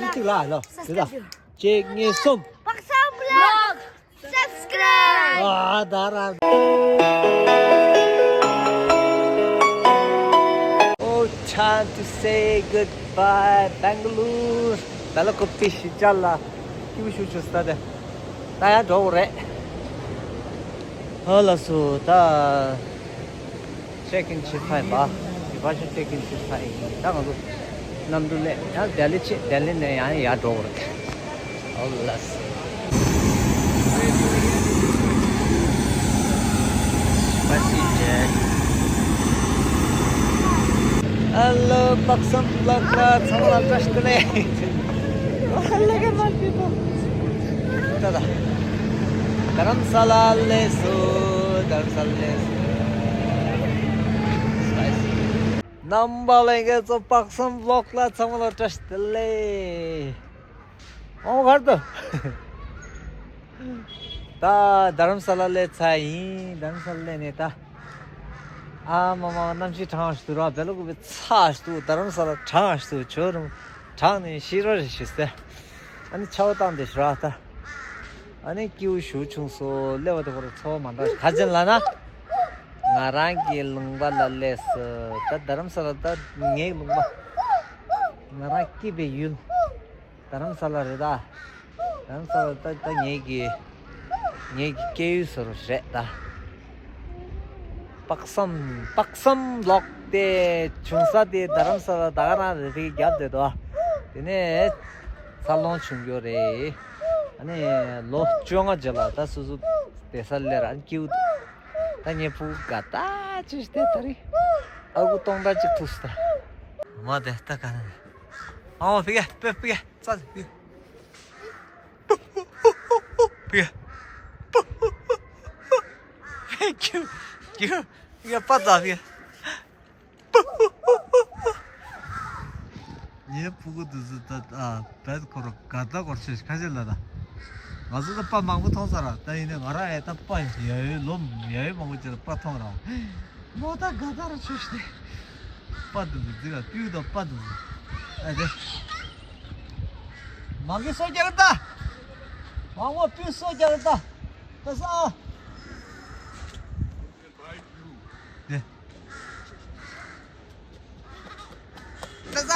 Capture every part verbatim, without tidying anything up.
གཅིག་ལ་ལོ། དེ་ད། གཅིག་གཉིས་གསུམ། Pakistan vlog subscribe. ཨ་ད་ར། Oh, time to say goodbye, Bangalore. ད་ལ་ཁོ་པི་ཤི་ཅ་ལ། སྐྱིད་པོ་ཞུ་ཆུ་སྟ་དེ། ད་ཡར་འགྲོ་དགོས་རེད། ཧ་ལ་སོ་ད། ཅེག་ཨིན་བྱེད་ཚར་ཡིན་པ། ཌི་པར་ཅར་ཅེག་ཨིན་བྱེད་ཚར་ཡིན། ད་ང་ཚོ་གནམ་གྲུ་སླེབས། ཡང་ལྡི་ལི་ཆེད། ལྡི་ལི་ནས་ཡང་ཡར་འགྲོ་དགོས་རེད། ཨོ་ལ་སི། སྤ་སི་ཇེ། ཧེ་ལོ། པག་སམ་བི་ལོག་ལ་ཚང་མ་ལ་བཀྲ་ཤིས་བདེ་ལེགས། Look at my people. ད་ད། རྡ་རམ་ས་ལ་སླེབས་སོང་། རྡ་རམ་ས་ལ་སླེབས་སོང་། རྣམ་པ་ལྷན་རྒྱས་ཚོ། པག་སམ་བི་ལོག་ལ་ཚང་མ་ལ་བཀྲ་ཤིས་བདེ་ལེགས། ཨོ་གར་དུ། ད་རྡ་རམ་ས་ལ་སླེབས་ཚར་ཡིན། རྡ་རམ་ས་ལ་སླེབས་ནས་ད། ཨ་མ་མ། གནམ་གཤིས་གྲང་ཞིག་འདུག་ར། བལ་ལུག་པའི་ཚ་ཞིག་འདུག་རྡ་རམ་ས་ལ་གྲང་ཞིག་འདུག་ཇོ་རུ་གྲང་ནས་ཤི་རོ་རེ་ཞིག་ཟེར། ཨ་ནི་ཆར་པ་བཏང་བསྡད་ཤག་ར་ད། ཨ་ནི་སྐྱིད་པོ་ཞེ་པོ་བྱུང་སོང་། སླེབས་པ་དེ་ཁོ་རང་ཚོར་བ་མ་འདྲ་ཞིག་ག་ཅི་ལབ་ན། ང་རང་གི་ལུང་པ་ལ་སླེབས་སོང་། ད་རྡ་རམ་ས་ལ་ད་ངའི་ལུང་པ། ང་རང་སྐྱིད་པའི་ཡུལ། རྡ་རམ་ས་ལ་རེད་ད། རྡ་རམ་ས་ལ་ད་ད་ངེད་ཀྱི་ངེད་ཀྱི་སྐྱེས་ཡུལ་ཟེར་བ་རེད་ད། པག་སམ། པག་སམ་བི་ལོག་དེ་བྱུང་ས་དེ་རྡ་རམ་ས་ལ་ད་ག་རང་རེད། དེ་རྒྱབ་བསྡད་འདུག་དེ་ནས་འཚར་ལོངས་བྱུང་རྒྱུ་རེད། ཨ་ནི་ལོ་བཅོ་ལྔ་རྗེས་ལ་ད་སོ་སོ་བསྡད་ས་སླེབས་ར། ཨ་ནི་སྐྱིད་པོ་འདུག་ད་ངའི་ཕྲུ་གུ་དགའ་ཐག་ཆོད་བྱས་བསྡད་ད་རེད། ཨ་ཁུ་སྟོང་ཕྲག་གཅིག་ཐུག་སོང་ད། མ་བསྡད་ད་ག་ནས། ཨོ་ཕི་གེ་པེ་ཕི་གེ་ཙ་ཕི་གེ། ཕི་གེ། ཕི་གེ། ཕི་གེ་པ་ཙ་ཕི་གེ། ངའི་ཕྲུ་གུ་དེ་ཚོ་ད་ཨ་བེད་ཁོ་ར་དགའ་ད་སྐོར་ཆོས་ཁ་ཤས་ལ་ད། ང་ཚོ་ད་པ་མང་པོ་མཐོང་ཚར་ར། ད་ཡིན་ནའི་ང་རང་ཨེ་ད་པ་ཡ་ཡོད་ལོ་ཡ་ཡོད་མང་པོ་ཅིག་ལ་པ་མཐོང་ར། མོ་ད་དགའ་ད་ར་ཆོས་ཤི་ཏེ། པ་དེ་ཚོ་ཟིག་ལ་སྤུས་དང་པ་དེ་ཚོ། ཨ་དེ། མང་གི་སོ་རྒྱག་ད། མང་པོ་སྤུས་སོ་རྒྱག་ད། ད་ས། དེ། ད་ས།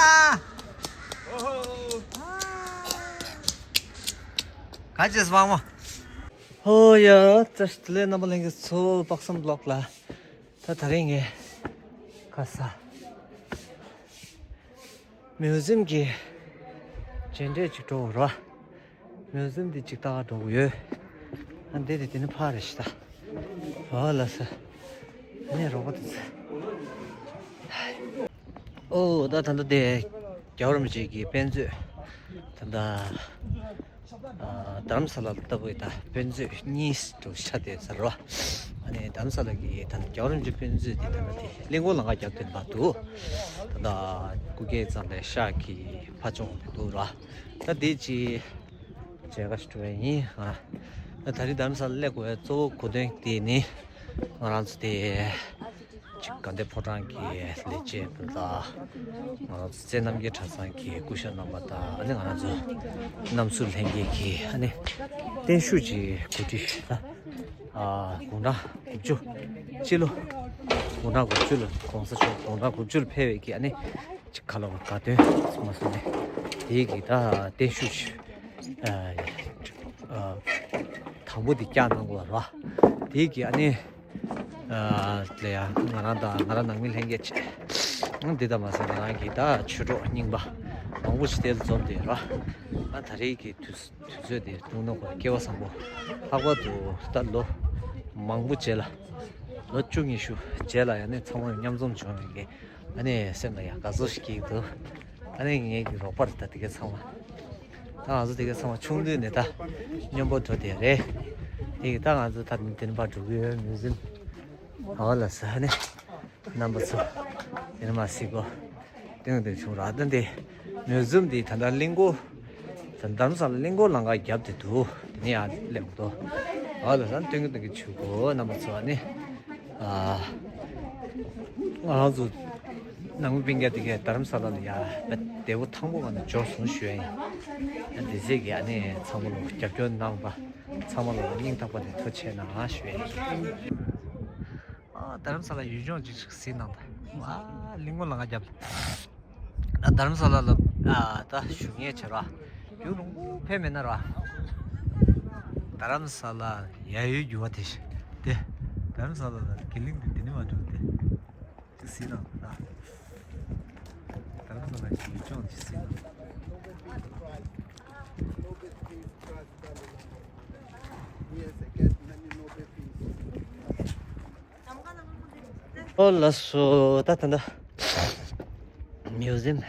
ག་ཅེས་མང་པོ། ཧོ་ཡ། བཀྲ་ཤིས་བདེ་ལེགས་རྣམ་པ་ལྷན་རྒྱས་ཚོ། པག་སམ་བི་ལོག་ལ། ད་ད་རིང་ངས་ཁ་ས་མིའུ་ཛིམ་གྱི་མཇལ་འཕྲད་ཅིག་འགྲོ་དགོས་རེད་བ། མིའུ་ཛིམ་འདི་ཅིག་ལྟ་ག་འགྲོ་དགོས་ཡོད། ཨ་འདི་དེ་དེ་ནི་ཕར་རེད་ཤི་ད། ཨོ་ལ་ས། ཨ་ནི་རོགས་པ་དེ་ཚོ། ཨོ་ད་ད་ལྟ་དེ་རྒྱལ་བ་རིན་པོ་ཆེ་གི་དཔེ་མཛོད། ད་ལྟ། རྡ་རམ་ས་ལ་ལྟ་བུའི་ད་དཔེ་མཛོད་གཉིས་འདྲ་ཆགས་བསྡད་ས་རེད་བ། ཨ་ནི་རྡ་རམ་ས་ལ་གི་ད་རྒྱལ་བ་རིན་པོ་ཆེ་དཔེ་མཛོད་དེ་ད་ལྟ་དེ་གླིང་སྐོར་ལམ་ཁ་རྒྱབ་དེ་ལ་འདུག་ད་ལྟ་སྐུ་སྒེར་ཙང་ལས་ཤག་གི་ཕ་ཆུང་དེ་འདུག་ར། ད་དེ་ཅི་མཇལ་ཁ་ཞིག་འགྲོ་ཡ་ཡིན་ང་ར། ད་ད་རེས་རྡ་རམ་ས་ལ་སླེབས་དགོས་པའི་གཙོ་བོ་གོ་དོན་དེ་ནི་ང་རང་ཚོ་དེ། ཅིག་དགའ་ལྡན་ཕོ་བྲང་གི་ལས་བྱེད་པ་དང་། ང་རང་ཚོ་རྩེ་རྣམ་རྒྱལ་གྲྭ་ཚང་གི་སྐུ་ཞབས་རྣམ་པ་དང་། ཨ་ནི་ང་རང་ཚོ་གནམ་ཟུར་ལྷན་རྒྱས་ཀྱི་ཨ་ནི་བརྟན་བཞུགས་ཀྱི་གོ་སྒྲིག་ད། ཨ་དགུང་གྲངས་དགུ་བཅུ། སྤྱི་ལོ་དགུང་གྲངས་དགུ་བཅུ་ལ་༸གོང་ས་མཆོག་དགུང་གྲངས་དགུ་བཅུ་ལ་ཕེབས་པའི་གི་ཨ་ནི་ཅིག་ཁ་ལོ་དགའ་སྟོན་མ་སོང་ནས་དེའི་གི་ད་བརྟན་བཞུགས་ཀྱི་ཨ་ཨ་དང་པོ་འདི་བསྐྱངས་གནང་དགོས་པ་རེད་བ། དེའི་གི་ཨ་ནི། ཨ་ལ་ཡ་ང་རང་དང་ང་རང་ནང་མི་ལྷན་རྒྱས་བཅས། འདི་ལྟ་མ་ཟད་ང་རང་གི་ད་ཆོས་གྲོགས་རྙིང་པ་མང་པོ་ཞིག་དེ་ལ་འཛོམས་ཏེ་ར། ཨ་ད་རེས་ཀྱི་དུས་དུས་ཚོད་དེ་སྟོང་ནོ་ཁོ་སྐལ་བ་བཟང་པོ། ལྷག་པར་དུ་ད་ལོ་མང་པོ་རྗེས་ལ། ལོ་བཅུ་ཉི་ཤུ་རྗེས་ལ་ཡང་ནས་ཚང་མ་མཉམ་འཛོམས་བྱུང་བའི་གི་ཨ་ནི་སེམས་ལ་ཡང་དགའ་ཚོར་ཞིག་སྐྱེ་གི་འདུག་ཨ་ནི་ངེད་ཀྱི་རོགས་པ་རེད་ད་དེ་གའི་ཚང་མ། ད་ང་ཚོ་དེ་གའི་ཚང་མ་ཆུང་དུས་ནས་ད་མཉམ་པོ་འགྲོ་བསྡད་རེད། དེ་གི་ད་ང་ཚོ་ད་དེ་ནས་ཕར་འགྲོ་གི་ཡོད་མིའུ་ཛིམ། ཨོ་ལ་ས་ནི་རྣམ་པ་ཚོ་དེ་ནས་མ་སི་གོ་ཏིང་ཏིང་བྱུང་ར། ད་འདི་མིའུ་ཛིམ་འདི་ད་ལྟ་གླིང་སྐོར་ད་རྡ་རམ་ས་ལ་གླིང་སྐོར་ལམ་ཁ་བརྒྱབ་དེ་འདུག་དེ་ནས་ཡར་སླེབས་འདུག་ཨོ་ལ་ས་ནི་ཏིང་ཏིང་གི་ཆུ་གོ་རྣམ་པ་ཚོ་ནི། ཨ། ང་རང་ཚོ་ནང་མི་སྤུན་ཀྱག་དེ་གས་རྡ་རམ་ས་ལ་ལ་ཡ་བསྡད་ ལེའུ་དང་པོ་ག་ནས་འབྱོར་སོང་ཞུ་ཡ་ཡིན། ཨ་འདི་ཟེར་གི་ཨ་ནི་ཚང་མ་ལ་རྒྱབ་སྐྱོར་གནང་པ་ཚང་མ་ལ་སྙིང་ཐག་པ་ནས་ཐུགས་རྗེ་ཆེ་གནང་ཞུ་ཡ་ཡིན། ཨ་རྡ་རམ་ས་ལ་ཡུལ་ལྗོངས་ཅིག་གཟིགས་གནང་དང་། ཨ་གླིང་སྐོར་ལ་ང་རྒྱབ། ཨ་རྡ་རམ་ས་ལ་ལ་ཨ་ད་བཞུགས་མཁན་བྱེད་ར། རྒྱུན་རིང་པོ་ཕེབས་མེད་ན་ར། རྡ་རམ་ས་ལ་ཡ་ཡོད་རྒྱུ་བ་དེ་ཤི་དེ། རྡ་རམ་ས་ལ་ལ་དགེ་གླིང་དུ་དེ་ནི་མ་འགྲོ་དེ། དེ་སྲིད་ནང་ད། རྡ་རམ་ས་ལ་ཞིག་ཡུལ་ལྗོངས་ཀྱི་སྲིད་ནང་། ཨོ་ལགས་སོ། ད་ད་ད་མིའུ་ཟིམ།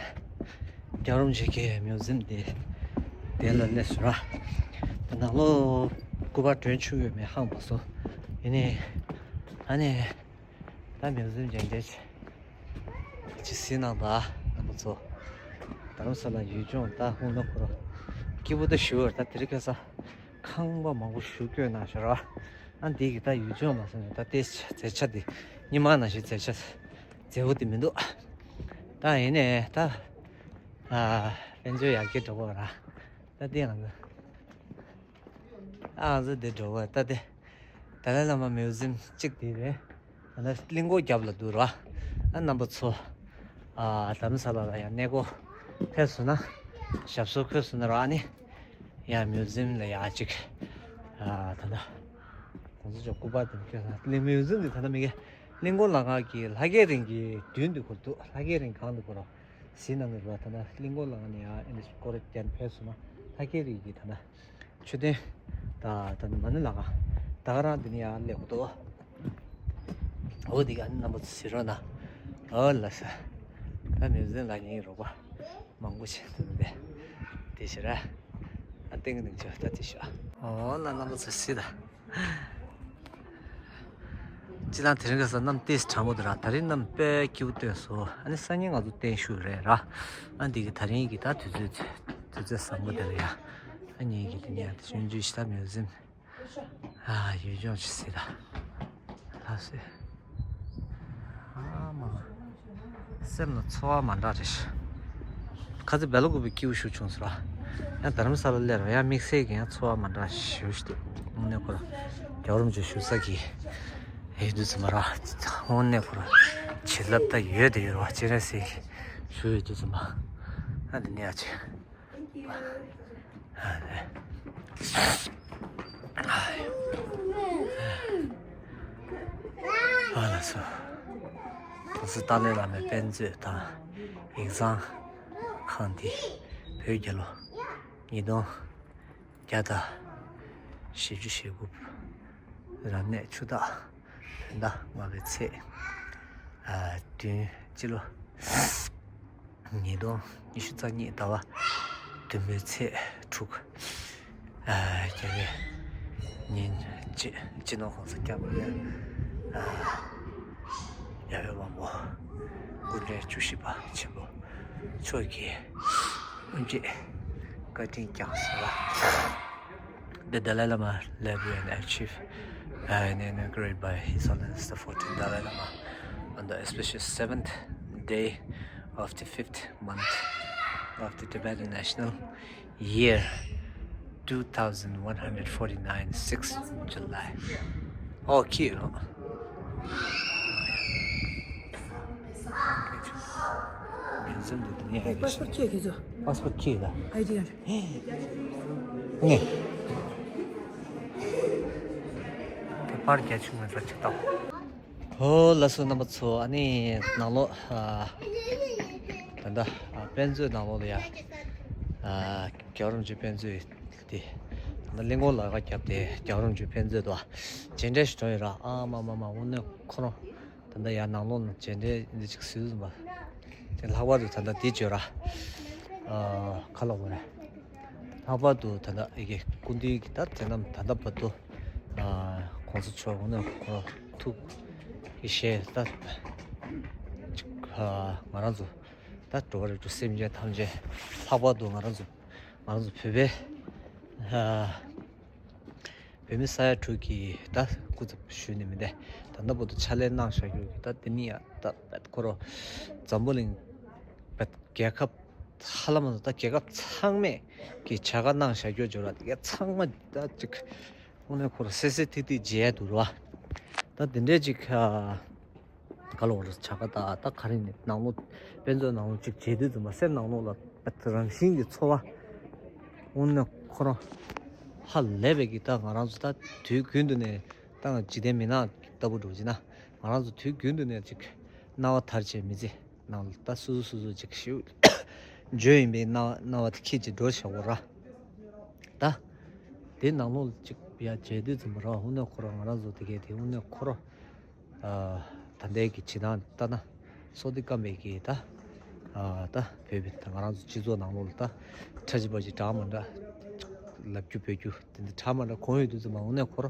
རྒྱལ་བ་རིན་པོ་ཆེ་གི་མིའུ་ཟིམ་དེ་དེ་ལ་སླེབས་སོང་ར། ད་ནང་ལོགས་སྐུ་པར་སྒྲོན་ཆུ་ཡོད་མེད་ཧང་བ་སོ། ཡིན་ནི་ཨ་ནི། ད་མིའུ་ཟིམ་ཅན་འདྲ་ཅིག་གཟིགས་གནང་དང་རྣམ་པ་ཚོ། རྡ་རམ་ས་ལ་ཡུལ་ལྗོངས་ད་ཧུང་ནོ་ཁོ་ར། སྐྱིད་པོ་ད་ཞུ་བར་ད་དེ་རིང་ཁ་སང་ཁང་པ་མང་པོ་ཞུ་སྐྱོན་གནང་ཤག་ར། ཨ་འདི་གི་ད་ཡུལ་ལྗོངས་མ་སོང་ནས་ད་ལྟའི་མཛེས་ཆ་འདི་སྔོན་མ་ནང་བཞིན་མཛེས་ཆ་མཛེས་པོ་འདི་མི་འདུག་ད་ཡིན་ནས་ད་ཨ་དཔལ་འབྱོར་ཡར་རྒྱས་འགྲོ་གི་ར། ད་ལྟའི་ང་ཚོ། ཨ་ང་ཚོ་འདི་འགྲོ་བ་ལྟ་སྟེ། ཏཱ་ལའི་བླ་མ་མིའུ་ཟིམ་གཅིག་དེ་རེད། ད་ལྟ་གླིང་སྐོར་རྒྱབ་ལ་འདུག་ར། ཨ་རྣམ་པ་ཚོ། ཨ་རྡ་རམ་ས་ལ་ལ་ཡང་གནས་སྐོར་ཕེབས་སོང་ན། ཞབས་སོར་འཁོད་སོང་ན་ར་ཨ་ནི། ཡང་མིའུ་ཟིམ་ལ་ཡང་གཅིག་ཨ་ད་ལྟ། ཁོང་ཚོ་ཅོག་སྐུ་པར་དེ་འཁྱེར་སོང་། གླིང་མིའུ་ཟིམ་དེ་ད་ལྟ་མི་གེ་གླིང་སྐོར་ལ་ང་གི་ལྷ་རྒྱལ་རིང་གི་མདུན་དུ་འཁོར་འདུག་ལྷ་རྒྱལ་རིང་གང་དུ་འཁོར་རོ། ཟིན་ན་ནི་རོ་ད་ལྟ་གླིང་སྐོར་ལ་ང་ནི་ཡང་ཨ་ནི་སྐོར་རྒྱབ་ཕེབས་སོང་ན་ལྷ་རྒྱལ་རིང་གི་ད་ལྟ། མཆོད་རྟེན། ད་ད་ནི་མ་ཎི་ལག་ཁང་། ད་ག་རང་འདི་ནི་ཡང་སླེབས་འདུག་འོ་འདི་ག་ནི་རྣམ་པ་ཚོ་གཟིགས་རོགས་གནང་། འོ་ལགས་སོ། ད་མིའུ་ཟིམ་ལ་ཉིན་རོགས་པ་མང་པོ་ཞིག་འདུག་འདི། དེ་ཞིག་ར། ཨ་ཏིང་ནིང་ཆོ་ད་དེ་ཞིག་འོ་ལ་རྣམ་པ་ཚོ་གཟིགས་ད། སྤྱི་བཏང་དེ་རིང་ཁ་སང་གནམ་ཏོག་ཙམ་གྲང་མོ་འདུག་ར། ད་རིང་གནམ་དཔེ་སྐྱིད་པོ་སྟོན་སོང་། ཨ་ནི་སང་ཉིན་ང་ཚོ་བརྟན་བཞུགས་རེད་ར། ཨ་འདི་གི་ད་རིང་གི་ད་དུས་ཚོད་དུས་ཚོད་བཟང་པོ་དེ་རེད་ཡ། ཨ་ཉིན་གི་དེ་ནས་ཡང་དེ་ཆུང་ཆུང་ཞིག་ད་མིའུ་ཟིམ། ཨ་ཡུལ་ལྗོངས་ཅིག་གཟིགས་ད། ལགས་སེ། ཨ་མ། སེམས་ལ་ཚོར་བ་མ་འདྲ་རེ་ཞིག་ཁ་ཚ་བལ་ལ་གུ་པའི་སྐྱིད་པོ་ཞུ་བྱུང་སོང་ར། ཡང་རྡ་རམ་ས་ལ་སླེབས་ར་ཡང་དམིགས་བསལ་གྱི་ཡང་ཚོར་བ་མ་འདྲ་ཞིག་ཞུ་ཞིག་འདུག་དངོས་གནས་ཁོ་ར་རྒྱལ་བ་རིན་པོ་ཆེ་བཞུགས་ས་གི་ཡོད་དུས་ཙམ་པ་ར། དངོས་གནས་ཁོ་ར་བྱིན་རླབས་ད་ཡོད་དེ་ཡོད་ར་སྤྱན་རས་གཟིགས་བཞུགས་ཡོད་དུས་ཙམ་པ། ཨ་འདི་ནས་ཨ་ཅེ། ཨ་ལགས་སོ། ད་སུ་ཏཱ་ལའི་བླ་མའི་དཔེ་མཛོད་དང་ཡིག་ཚང་ཁང་འདི་བོད་རྒྱལ་ལོ་ཉིས་སྟོང་བརྒྱ་དང་བཞི་བཅུ་ཞེ་དགུ། རབ་གནས་ཆུ་སྟག་བོད་ཟླ་ལྔ་པའི་ཚེས་ཨ་བདུན། སྤྱི་ལོ་ཉིས་སྟོང་ཉི་ཤུ་རྩ་གཉིས་ཟླ་བ་བདུན་པའི་ཚེས་དྲུག་ཨ་རྒྱལ་བའི་ཉིན་བྱེད། སྤྱི་ནོར་༸གོང་ས་༸སྐྱབས་མགོན་ཨ་རྒྱལ་བའི་དབང་པོ་སྐུ་ཕྲེང་བཅུ་བཞི་པ་ཆེན་པོ་མཆོག་གིས་དབུ་འབྱེད་བཀའ་དྲིན་བསྐྱངས་སོང་ལ། The Dalai Lama Library and Archive, uh, inaugurated by His Holiness the fourteenth Dalai Lama on the auspicious seventh day of the fifth month of the Tibetan National Year, two thousand one hundred forty-nine, sixth July. Oh, cute. Passport ཁྱེད་ཀྱི་ཚོ། Passport ཁྱེད་ལ། ཨའི་ཌི་ཀར་ཌི། ནས། པར་རྒྱ་ཆུང་མེད་པ་ཅིག་བཏང་། ཧོ་ལགས་སོ་རྣམ་པ་ཚོ། ཨ་ནི་ནང་ལོགས་ཨ་ད་ལྟ་ཨ་དཔེ་མཛོད་ནང་ལོགས་ལ་ཡ་ཨ་རྒྱལ་བ་རིན་པོ་ཆེ་དཔེ་མཛོད་དེ་ད་ལྟ་གླིང་སྐོར་ལ་ཁ་བརྒྱབ་སྟེ་རྒྱལ་བ་རིན་པོ་ཆེ་དཔེ་མཛོད་དུ་ཇི་འདྲ་ཞིག་གྲོངས་ཡོད་ར། ཨ་མ་མ་མ་དངོས་གནས་ཁོ་རང་། ད་ལྟ་ཡར་ནང་ལོགས་ནས་མཇལ་འཕྲད་འདི་ཅིག་ཟེར་བཟུང་བ། དེ་ལྷག་པར་དུ་ད་ལྟ་འདི་བརྗོད་ར། ཨ་ཁ་ལོག་བ་རེད། ལྷག་པར་དུ་ད་ལྟ་ཨི་གེ་སྐུ་མདུན་གྱི་ད་དེ་རྣམས་ད་ལྟ་བར་དུ་ཨ་གོང་ས་མཆོག་དངོས་གནས་ཁོ་རང་ཐུགས་ཀྱི་ཞལ་ད་ཅིག་ཨ་ང་རང་ཚོ་ད་འགྲོ་བ་རིགས་དྲུག་སེམས་ཅན་ཐམས་ཅད་ལྷག་པར་དུ་ང་རང་ཚོ་ང་རང་ཚོ་བོད་པའི་ཨ། བོད་མི་ས་ཡ་དྲུག་གིས་ད་སྐུ་ཚབ་ཞུས་ནས་མི་འདས་ད་ལྟ་བར་དུ་ཕྱག་ལས་གནང་བཞག་རྒྱུ་གི་ད་དེ་ནི་ཡ་ད་བེད་ཁོ་རོ་འཛམ་བུ་གླིང་བེད་རྒྱལ་ཁབ་ ཧ་ལམ་ད་རྒྱལ་ཁབ་ཚང་མས་ཀྱི་བྱ་དགའ་གནང་བཞག་རྒྱུ་བརྗོད་ར། དེ་ག་ཚང་མ་ད་ཅིག་དངོས་གནས་ཁོ་ར་གསལ་གསལ་ཐིག་ཐིག་མཇལ་འདུག་ར། ད་དེ་འདྲས་ཅིག་ག་ལ་བར་བྱ་དགའ་ད་ད་ག་རེ་ནས་ནང་ལོགས་དཔེ་མཛོད་ནང་ལོགས་ཅིག་མཇལ་དུས་ཙམ་པ་སེམས་ནང་ལོགས་ལ་རང་བཞིན་གྱི་ཚོར་བ་དངོས་གནས་ཁོ་ར་ཧ་ལས་པའི་གི་ད་ང་རང་ཚོ་ད་དུས་རྒྱུན་དུ་ནས་ད་འཇིག་རྟེན་མི་ནག་ལྟ་བུ་འགྲོ་བྱས་ན་ང་རང་ཚོ་དུས་རྒྱུན་དུ་ནས་ཅིག་སྣང་བ་དར་བྱས་མི་ཚེ་ནང་ལ་ད་སོ་སོ་སོ་སོ་ཅིག་ཞིག་འཇོན་ཡིན་པའི་སྣང་སྣང་བ་དེ་ཁྱེད་ཀྱིས་འགྲོ་བྱ་བོ་ར། ད་དེ་ནང་ལོགས་ཅིག་ཡ་མཇལ་དུས་ཙམ་པ་ར་དངོས་གནས་ཁོ་ར་ང་རང་ཚོ་དེ་གས་དེ་དངོས་གནས་ཁོ་ར་ད་ལྟའི་གི་བྱེད་སྟངས་ལྟ་ན་སོ་དེ་སྐམ་པའི་གི་ད་ད་བོད་པའི་ད་ང་རང་ཚོ་སྤྱི་ཚོགས་ནང་ལོགས་ལ་ད་ཁྲ་ཆི་པ་ཅིག་གྲགས་མ་འདྲ་ལབ་རྒྱུ་བོད་རྒྱུ་དེ་འདྲ་གྲགས་མ་འདྲ་གོང་ཡོད་དུས་ཙམ་པ་དངོས་གནས་ཁོ་ར་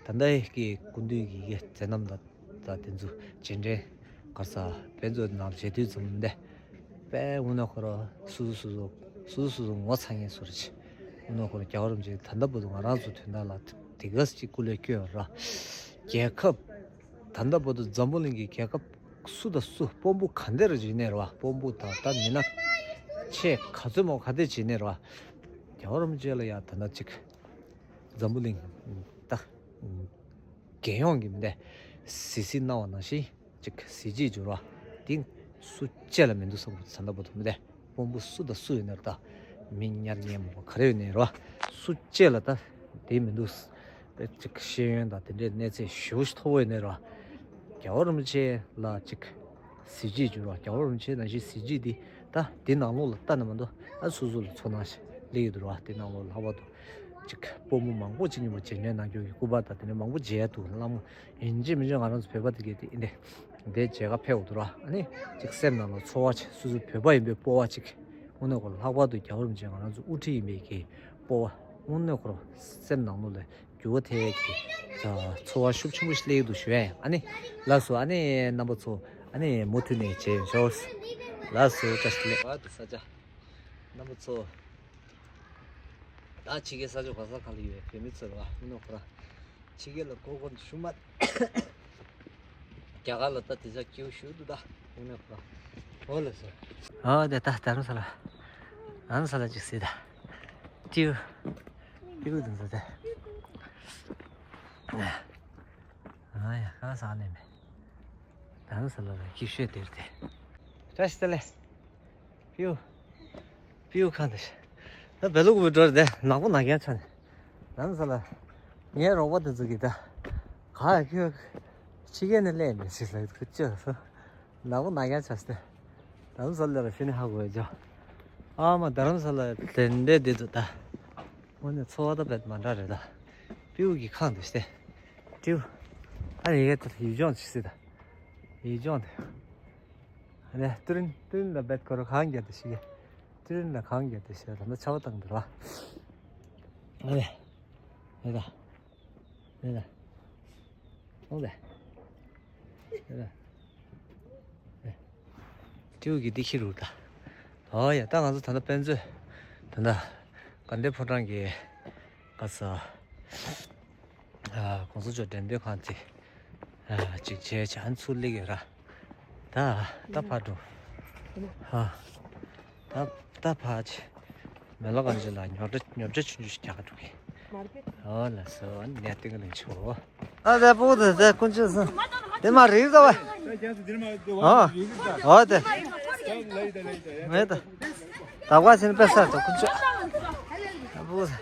ད་ལྟའི་གི་སྐུ་མདུན་གི་མཛད་རྣམ་ད། ད་དེ་ཚོ་རྗེས་དྲན་ག་ས་དཔེ་མཛོད་ནང་མཇལ་དུས་ཙམ་འདི་དཔེ་དངོས་གནས་ཁོ་ར་སོ་སོ་སོ་སོ་སོ་སོ་སོ་ངོ་ཚ་མཁན་བཟོ་འདྲ་ཅིག་དངོས་གནས་ཁོ་ར་རྒྱལ་བ་རིན་པོ་ཆེ་ད་ལྟ་བར་དུ་ང་རང་ཚོ་དོན་དག་ལ་དེ་ག་ཅིག་སྐུ་ལས་བསྐྱོན་ཡོད་ར། རྒྱལ་ཁབ་ད་ལྟ་བར་དུ་འཛམ་བུ་གླིང་གི་རྒྱལ་ཁབ་སུ་དང་སུ་དཔོན་པོ་ག་འདྲ་རེ་བྱེད་ནས་ར་བ། དཔོན་པོ་དང་ད་མི་སྣ་ཆེ་ག་ཚོད་མང་ག་འདྲ་བྱེད་ནས་ར་བ། རྒྱལ་བ་རིན་པོ་ཆེ་ལ་ཡ་ད་ལྟ་ཅིག་འཛམ་བུ་གླིང་ད། རྒྱལ་ཡོངས་ཀྱི་མི་འདི་གཟི་བརྗིད་སྣང་བ་ནང་བཞིན་ཅིག་གཟི་བརྗིད་འགྱུར་བ་འདི་སུ་གཅིག་ལ་མི་འདུག་བསམ་གྱི་ད་ལྟ་བར་དུ་མི་འདི་དཔོན་པོ་སུ་དང་སུ་ཡོད་ནའི་ར། ད་མི་ཉར་ཉན་མོ་ག་རེ་ཡོད་ནའི་ར། སུ་གཅིག་ལ་ད་དེ་མི་འདུག་པས་ཅིག་ཤེས་ཡོན་དང་དེ་འདྲའི་གནས་ཚད་ཞེ་པོ་ཞིག་མཐོ་པོ་ཡོད་ནའི་ར། རྒྱལ་བ་རིན་པོ་ཆེ་ལ་ཅིག་གཟི་བརྗིད་འགྱུར་བ། རྒྱལ་བ་རིན་པོ་ཆེ་ནང་བཞིན་གཟི་བརྗིད་འདི་ད་དེ་ནང་ལོགས་ལ་ལྟ་ན་མ་གཏོགས་ཨ་སོ་སོ་ལ་ཚོར་སྣང་ཞིག་སླེབས་ཡོད་འདུག་ར། དེ་ནང་ལོགས་ལྷག་པར་དུ་ཅིག་དཔོན་པོ་མང་པོ་ཅིག་མཉམ་པོ་མཇལ་ནས་ནང་ཁུལ་གྱི་སྐུ་པར་དང་དེ་འདྲ་མང་པོ་མཇལ་འདུག་བླ་མ་ཡིན་གཅིག་མིན་གཅིག་ང་རང་ཚོ་བོད་པ་དེ་གས་དེ་ཨིན་དེ་འདྲའི་མཇལ་ཁ་ཕེབས་འདུག་ར། ཨ་ནི་ཅིག་སེམས་ནང་ལ་ཚོར་བ་ཅིག་སོ་སོ་བོད་པ་ཡིན་པའི་སྤོབས་པ་ཅིག་དངོས་གནས་ཁོ་ལྷག་པར་དུ་རྒྱལ་བ་རིན་པོ་ཆེ་ང་རང་ཚོ་དབུ་ཁྲིད་ཡིན་པའི་གི་སྤོབས་པ་དངོས་གནས་ཁོ་སེམས་ནང་ལོགས་ལ་འགྱུར་བ་ཐེབས་ཀྱི་ཚོར་བ་ཤུགས་ཆེན་པོ་ཞིག་སླེབས་འདུག་ཞུ་ཡ་ཡིན། ཨ་ནི་ལགས་སོ། ཨ་ནི་རྣམ་པ་ཚོ་ཨ་ནི་མུ་མཐུད་ནས་མཇལ་ཡོང་ཤོག་ལགས་སོ། བཀྲ་ཤིས་བདེ་ལེགས། རྣམ་པ་ཚོ། ད་ཕྱི་རྒྱལ་ས་ཕྱོགས་ག་ས་ག་ལ་ཡོད་བོད་མི་ཚོར་བ་མི་ནོར་ཁོ་རང་ཕྱི་རྒྱལ་ལ་གོ་གོ་ཤུ་མ་རྒྱ་གར་ལ་ད་དེ་ཚ་སྐྱིད་པོ་ཞུ་འདུག་ད་མི་ནོར་ཁོ་རང་འོ་ལགས་སོ། ཨ་དེ་ད་རྡ་རམ་ས་ལ་རྡ་རམ་ས་ལ་ཅིག་སྲིད་ད་ཏིའུ་ཏིའུ་དུ་འཛུལ་ཏེ་ཨ་ཡ་ག་ས་ནས་མེད་རྡ་རམ་ས་ལ་ལ་སྐྱིད་ཤོས་དེར་དེ་བཀྲ་ཤིས་བདེ་ལེགས། པིའུ། པིའུ་ཁང་དེ། ད་བེ་ལུག་བུ་འགྲོ་རེད་དེ་ནག་པོ་ནག་རྐྱང་ཆགས་ནས། རྡ་རམ་ས་ལ། ངའི་རོགས་པ་དེ་ཚོ་གིས་ད། ག་ཡ་ཁྱོད། ཕྱི་རྒྱལ་ནས་སླེབས་མེད་ཟེར་ལབ་ཁུ་ཅོ་སོ། ནག་པོ་ནག་རྐྱང་ཆགས་ཏེ། རྡ་རམ་ས་ལ་ལ་ཕྱི་ནས་ཧ་གོ་ཡ་ཅོ། ཨ་མ་རྡ་རམ་ས་ལ་དེ་འདྲས་བསྡད་འདུག་ད། དངོས་གནས་ཚོར་བ་ད་བེད་མ་འདྲ་རེད་ད། པིའུ་གི་ཁང་དེ་སྟེ། ཏིའུ། ཨ་ཡི་གེ་དེ་ཡུལ་ལྗོངས་ཅིག་སྲིད་ད། ཡུལ་ལྗོངས་དེ། ཨ་ནི་ཏུ་རིན་ཏུ་རིན་ལ་བེད་ཁོ་ར་གང་རྒྱལ་དུ་ཤི་གེ། ཏུ་རིན་ལ་གང་རྒྱལ་དུ་ཤི་ལ་ན་ཆ་བ་བཏང་འདིར་བ། ཨ་ནི། ཨེ་ད། ཨེ་ད། ཨོ་ལེ། ཨེ་ད། ཨེ། ཏིའུ་གི་འདི་ཁྱི་རུ་ད། ཨོ་ཡ་ད་ང་ཚོ་ད་ལྟ་དཔེ་མཛོད། ད་ལྟ། དགའ་ལྡན་ཕོ་བྲང་གི། ག་ས། ཨ། གོང་ས་མཆོག་འགྲེམས་སྟོན་ཁང་དེ། ཨ། ཅིག་བྱས་བྱས་ཨ་ནི་ཚུར་སླེབས་ཡོད་ར། ད་ད་ཕར་འགྲོ། ཧ། ད་ད་ཕར་ཅིག་མེ་ལོང་གང་ཅི་ལ་ཉོ་སྒྲ་ཉོ་སྒྲ་ཆུང་ཆུང་ཞིག་རྒྱག་ག་འགྲོ་གི། ཨོ་ལགས་སོ། ཨ་ནི་གནས་སྟེང་གི་ལན་ཆོ། ཨ་དེ་པོ་དེ་དེ་ཀུན་སྤྱོད་སོང་། དེ་མ་རིག་ད་བ། ཨོ། ཨོ་དེ། མེད་ད། ད་བ་ཕྱིན་པེ་ས་ད་ཀུན་སྤྱོད། ཨ་པོ་དེ།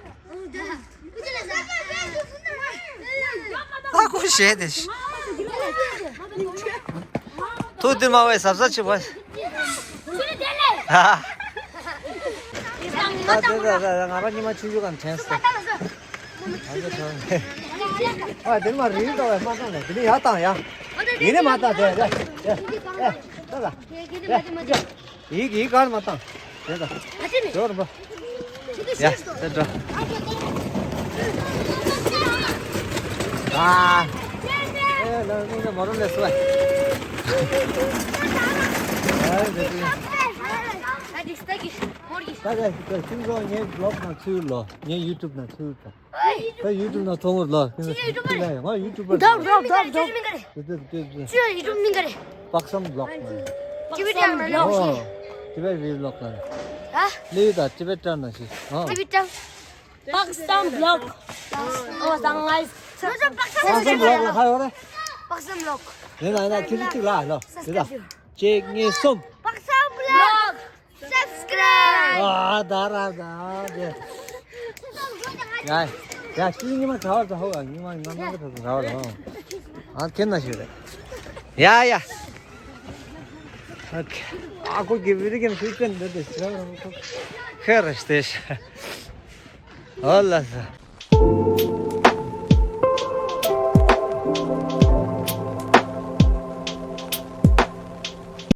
ཨ་ཁུ་ཞེས་དེ། ཐུགས་དེ་མ་བས་ཟབ་ཟབ་ཆེ་བ། ཨ་དེ་དེ་དེ་ང་རང་ཉི་མ་ཆུང་ཆུང་གང་དྲན་སོང་། ཨ་དེ་མ་རིལ་དོ་བས་མ་བཏང་ནས་དེ་ནི་ཡར་བཏང་ཡ། ཡིན་ནི་མ་བཏང་དེ་དེ་དེ་ལ། ཡིག་ཡིག་གར་མ་བཏང་། དེ་ད། ཇོར་བ། ཡ་དེ་འགྲོ། ཨ། ཨེ་ལ་ནི་མ་རུ་ལས་སུ་བ། ཨ་དེ་དེ། ད་ད་ཁྱིམ་ཚང་ངའི་བི་ལོག་ནང་ཚུར་ལོ། ངའི་ཡུ་ཊུབ་ནང་ཚུར་ད། ད་ཡུ་ཊུབ་ནང་ཐོང་ལོ། ཁྱིམ་ཚང་ཡུ་ཊུབ་ནང་ཡང་ང་ཡུ་ཊུབ་ནང་ཐོང་ལོ། ཁྱིམ་ཚང་ཡུ་ཊུབ་ནང་ཐོང་ལོ། དེ་དེ་དེ་དེ། ཁྱིམ་ཚང་ཡུ་ཊུབ་ནང་ཐོང་ལོ། པག་སམ་བི་ལོག་ནང་། ཨོ། ཏི་བེ་བི་ལོག་ནང་། ལེའུ་དང་ཊི་བེ་ཊན་ནང་བཞིན། ཨོ། ཊི་བེ་ཊན། Pakistan vlog. Oh, sangai. Pakistan vlog ལ་ཁ་ཡོད་རེད། Pakistan vlog. ཡིན་ལ་ཡིན་ལ། ཁྱེད་ཚོ་གཅིག་ལ་ལོ། དེ་ལ། གཅིག་གཉིས་གསུམ། Pakistan vlog. Subscribe. ཨ་ད་ར་ད་དེ། ཡ་ཡ། ཁྱེད་ཉི་མ་གྲྭ་བར་ད་ཧོ། ཉི་མ་ང་ནང་གི་ད་གྲྭ་བར་ཧོ། ཨ་ཁྱེད་ན་ཞུ་རེད། ཡ་ཡ། ཨ་ཁོ་གི་བི་རི་གན་ཤུ་ཅན་འདི་དེ་ཤི་ར་ར་ཁོ་ཁེ་ར་ཤི་ཤ། ཨོ་ལ་ས།